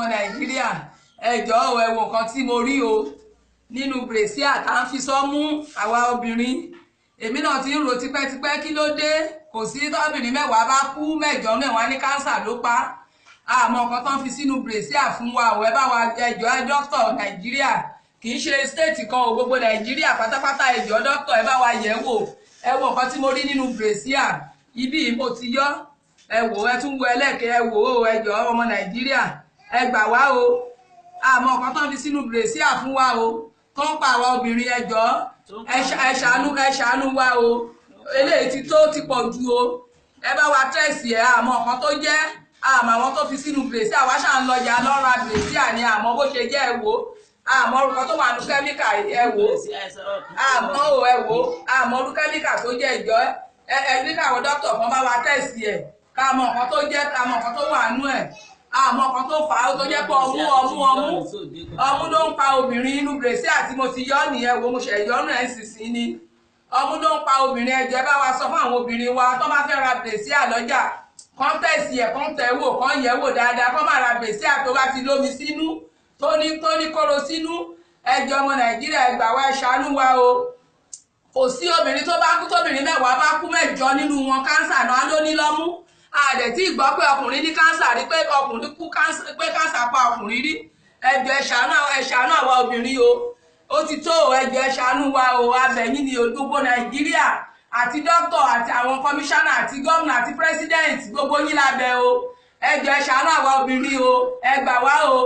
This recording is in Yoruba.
Ọmọ Nàìjíríà, ẹ jọ̀ọ́, ẹ wo nǹkan tí mo rí o nínú brassiere tá ń fi sọ́mú àwa obìnrin. Èmi náà ti ń rò tipẹ́tipẹ́, kí ló dé? Kò sí, tọ́bìnrin 10 bá kú, 8 náà wá ní cancer ló pa. Àmọ́ nǹkan tó ń fi sínú brassiere fún wa ò. Ẹ bá wa, ẹ jọ̀ọ́, ẹ dókítà Nàìjíríà, kì í ṣe state kan o, gbogbo Nàìjíríà pátápátá, ẹ jọ̀ọ́, dókítà, ẹ bá wa yẹ̀ wò. Ẹ wo nǹkan tí mo rí nínú brassiere ibi mo ti yọ. Ẹ wò, ẹ tún wo ẹlẹ́kẹ̀, ẹ wò ó. Ẹ jọ̀ọ́, ọmọ Nàìjíríà, ẹ gbà wá o. Àmọ́ nǹkan tó ń fi sínú brassiere fún wa o tó ń pa àwa obìnrin. Ẹ jọ̀ọ́, ẹ ṣàánú, ẹ ṣàánú wa o. Eléyìí ti tó ti pọ̀ jù o. Ẹ bá wa test ẹ̀. Àmọ́ nǹkan tó jẹ́, àmọ́ àwọn tó fi sínú brassiere. Àwa ṣà ń lọjà lọ́ra brassiere ni, àmọ́ bó ṣe jẹ́. Ẹ wò, àmọ́ orúkọ tó wà ní kẹ́míkà. Ẹ wò, àmọ́ o. Ẹ wò, àmọ́ orú kẹ́míkà tó jẹ́. Ìjọ ẹ ní káwọn dókítà kan bá wa test ẹ̀, ká mọ nǹkan tó jẹ́, ká mọ nǹkan tó wà nú ẹ̀. Àmọ́ nǹkan tó fà á tó jẹ́ pé ọmú, ọmú, ọmú, ọmú ló ń pa obìnrin. Inú brassiere tí mo ti yọ nìyẹn. Wo, mo ṣẹ̀ yọ́nù ẹ̀ sísìn ni. Ọmú ló ń pa obìnrin. Ẹ jọ̀ọ́, ẹ bá wa sọ fún àwọn obìnrin wa, tó bá fẹ́ ra brassiere lọ́jà, kán test ẹ̀, kán tẹ̀ wò, kán yẹ̀ wò dáadáa, kán má ra brassiere tó bá ti lómi sínú, tó ní kóró sínú. Ẹ jọ̀ọ́, ọmọ Nàìjíríà, ẹ gbà wá, ẹ ṣàánú wa o. Kò sí, obìnrin tó bá kú, tóbìnrin 10 bá kú, 8 nínú wọn, cancer náà ló ní lọ́mú. Àdẹ̀ tí gbọ́ pé ọkùnrin ní cancer rí, pé ọkùnrin kú, pé cancer pa ọkùnrin rí. Ẹ jọ̀ọ́, ẹ ṣàánú, ẹ ṣàánú àwa obìnrin o. Ó ti tó o. Ẹ jọ̀ọ́, ẹ ṣàánú wa o. Abẹ̀yìn ni o. Gbogbo Nàìjíríà, àti dókítà, àti àwọn kọmíṣánná, àti gómìnà, àti president, gbogbo yín lábẹ́ o. Ẹ jọ̀ọ́, ẹ ṣàánú àwa obìnrin o. Ẹ gbà wá o.